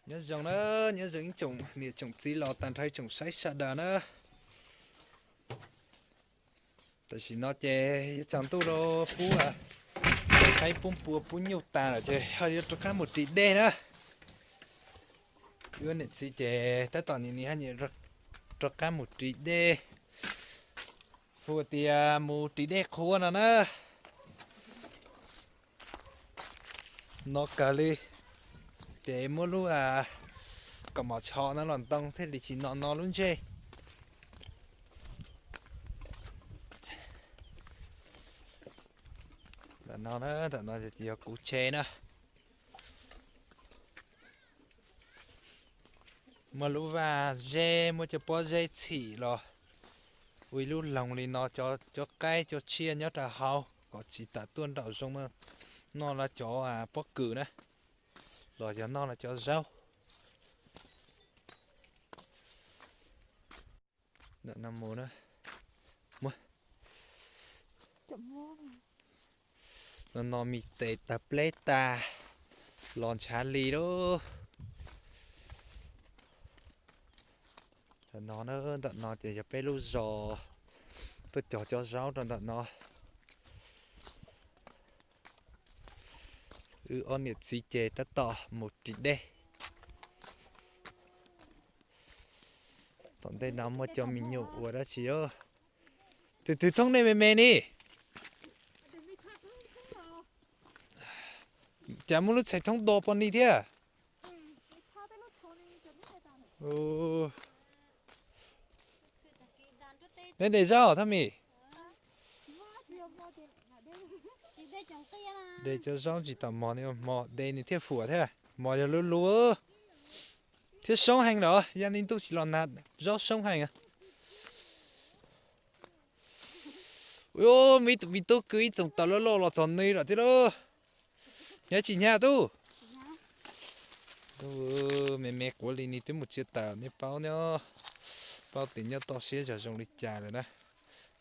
Nyob zoo na, nyob zoo ib tsoom niam tsoom txiv los tag nrho ib tsoom saib sawv daws na. Tam sim no ces yuav tsaus ntuj los pub qaib pub npua pub nyuj tas lawm ces ho yuav rov qab mus ris dej na. Wb niam txiv ces tab tom nim nim ho nyiam rov qab mus ris dej. Hu tias mus ris dej qhuav no na. No kawg li. Ces muab lub kaus mom tsho no los ntoo thiaj li tsis no no lub ntsej. Ntawm no, ntawm no ces yog kuv tsev na. Muab lub vaj zeb, muab cov pob zeb txhim los ua ib lub loog li no, cov qaib cov tsiaj nyob rau hauv kom tsis tas tuaj nraum zoov noj lawv cov pob kws na, los yog noj lawv cov zaub. Ntawm no mus na. No no me tes tawg pleb tas los ntshav li lauj. Ntawm no, ntawm no ces yog peb lub zos tuaj cog cov zaub rau ntawm no. Wb ob niam txiv ces tab tom mus ris dej. Tom ntej no muaj cov me nyuam ua dab tsi os? Twg twg thoob nej me me ni? Cas muaj lub txhais thoob do poj ni thiab? Neb de zaub thaj mi? De cov zaub tsis tau mos ni, mos de nws thiaj fuam thiab. Mos yog luv luv thiab soob heev lawm, yog li ntuj tsis los nag zaub soob heev. Ua me tub kwv ib txoom taws loj loj los txog nws lawm thiab lauj. Hnyav tsis hnyav tub? Me me quav li ni twb mus txiav taws nej paub nyob, paub tias nyob toj siab zog zoo li cas lawm na.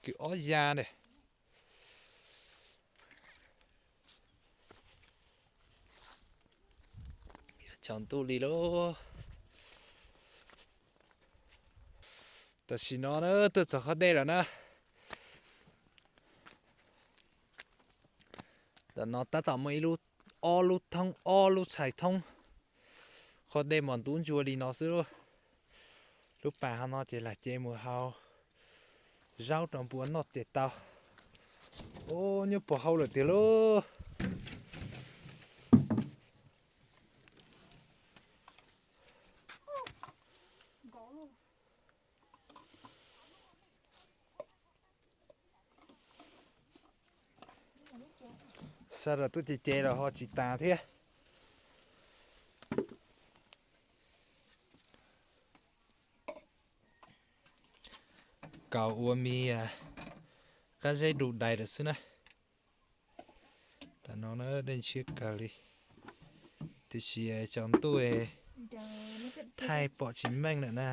Kwv ob ya ne. Tsaus ntuj li lauj. Tam sim no na tuaj txog qhov dej lawm na. Ntawm no tab tom muaj ib lub, ob lub thoob, ob lub txhais thoob. Qhov dej mas ntub ntsuag li no xwb. Lub pas hauv no ces lam cev mus hau zaub rau npua noj ces tau. Ub, nyob puag hauv lawm tiag lauj. Xa los tuaj ces ces los ho tsis tas thiab. Kaus ua me qab zeb du dais lawm xwb na. Tam no na dej ntshiab kawg li, tiam sis tsaus ntuj thaij pom tsis meej lawm na.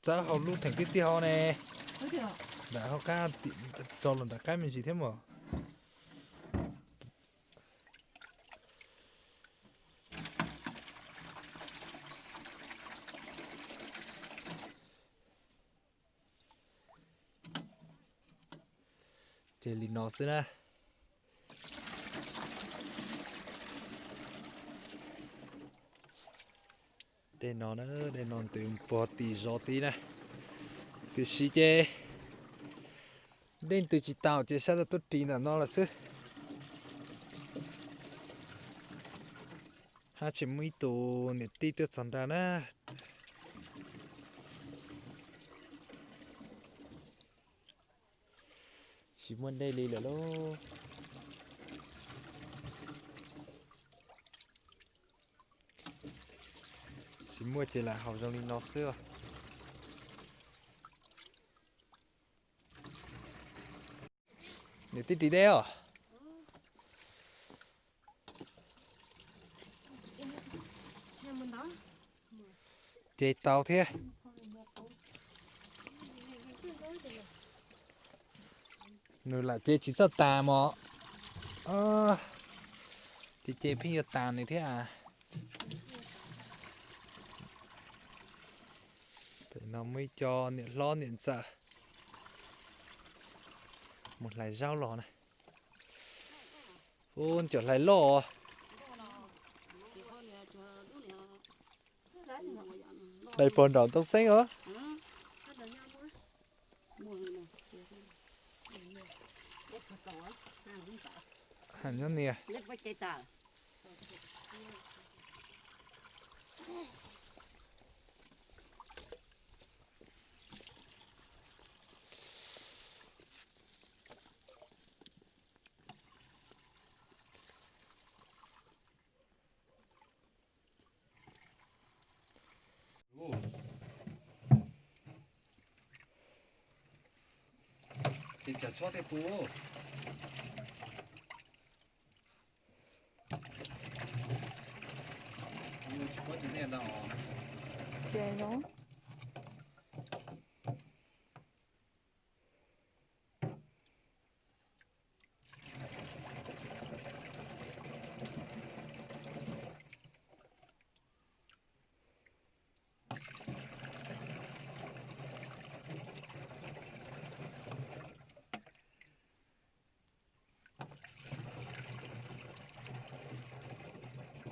Txawb hauv lub theem tib tiag hauv ne. Nram hauv qab, rau los nram qab me ntsis thiab mas. Ces li no xwb na. Dej no, dej no ntws puag tim zos tid na. Tiam sis ces dej ntws tsis tau ces sab tau tuaj ris ntawm no lawm xwb. Hab tseem muaj ib tug niam tij tuaj txog nrad na. Tsis muaj dej li lawm lauj. Tsis muaj ces lam haus zoo li no xwb. Niam tij ris dej os. Ces tau thiab. Nws lam ces tsis txawj tas mos. Ces ces pheej yuav tas nws thiab. Pem no muaj ib co niam hlob niam ntxawm mus hlais zaub los na. Ub, cov hlais loj os. Hlais pog nraum ntoo xeeb os. Hais nyob nias. Ces tsam tshob tej pub. Tsis paub ces nej ntag os.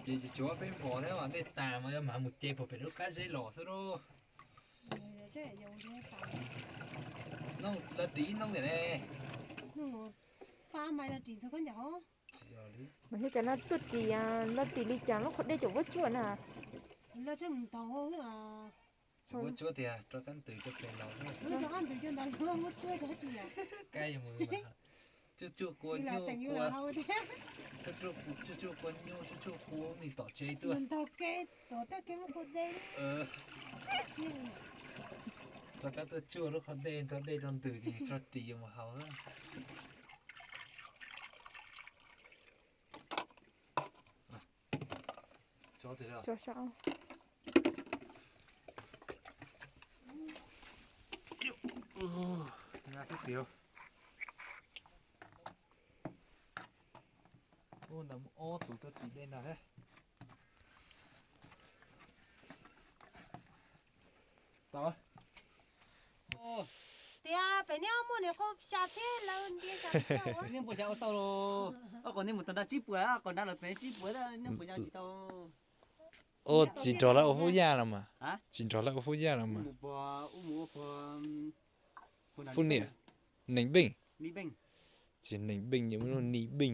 Ces tsis tshuav peb hmos thiab mas dej tas mas yuav mam mus ce puag pem lub qab zeb los xwb lauj. Noog lawv ris ib noog tiam ne. Mas thiab cas no tuaj ris, lawv ris li cas lub qhov dej cov vuab tsuab na. Vuab tsuab tiag rov qab ntws rau pem los. Kab mus tsuj tsuj kua nyuj kua, tsuj tsuj kua nyuj tsuj tsuj kua me tom tsev tuaj. Rov qab tuaj tsuj lub qhov dej nrog dej rau ntws ces tso ris mus haus. Ntawd muaj ob tug tuaj ris dej ntag thiab. Tias pem nej muaj nws qhov xya txhiab lawv ntiab xya txhiab. Nej puas xav ua tau los? Ob qhov nej mus tau nra tsib puas, ob qhov nra los pem tsib puas, nej puas xav tsis tau? Tsis nrog lawv ua hub yaj los mas. Tsis nrog lawv ua hub yaj los mas. Phub niam, Nees Npeej. Ces Nees Npeej ces muaj Ni Npeej.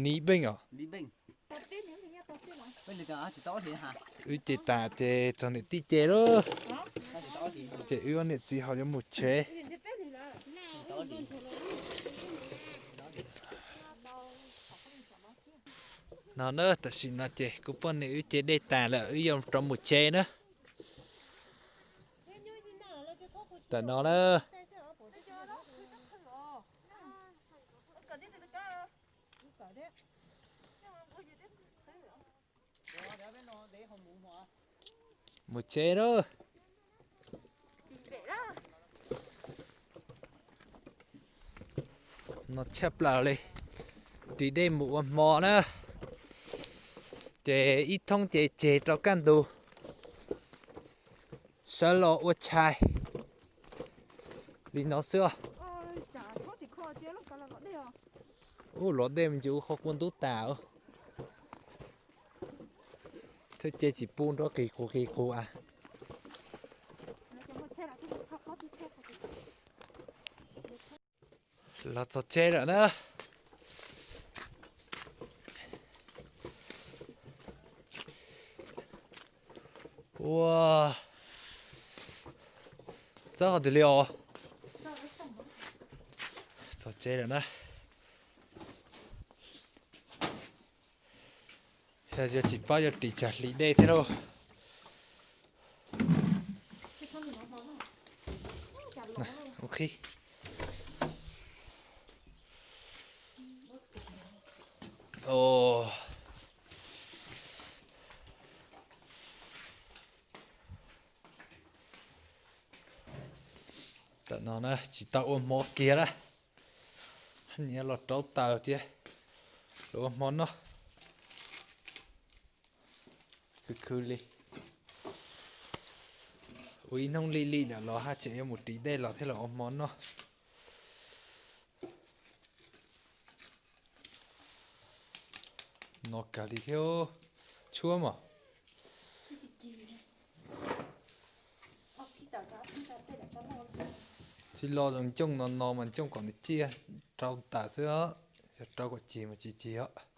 Ni Npeej os. Wb ce tas ces txog niam tij ce lawm. Ces wb ob niam txiv ho yuav mus tsev. No na, tam sim no ces kuv poj niam wb ce dej tas lawm, wb yuav rov mus tsev na. Tam no na, mus tsev na. No tshaj plaws li, ris dej mus ua hmo na, ces ib thoob ces tseg rau kaj ntug sawv los ua tshais li no xwb. Ub, los dej me ntsis ua qhov kua ntub tas. Thwb ce tsis pub nrov qis qus qis qus a. Los txog tsev lawm na. Ua, txawb qhov twg li os? Txog tsev lawm na. Yog tsis paub yuav ris tsag hlis dej thiab lauj. Tam no na tsis tau ua hmo kiag na, nyiam los rauv taws thiab los ua hmo noj. Khwv khwv li, ua ib hnub li li lawm los haj tseem yuav mus ris dej los thiab los ua hmo noj. No kawg li thiab, tshuab mas. Txhij lo zoo ncooj no no mas ncooj kom nws ciaj rau taws xwb os, yog rau kom cig mas tsis cig os.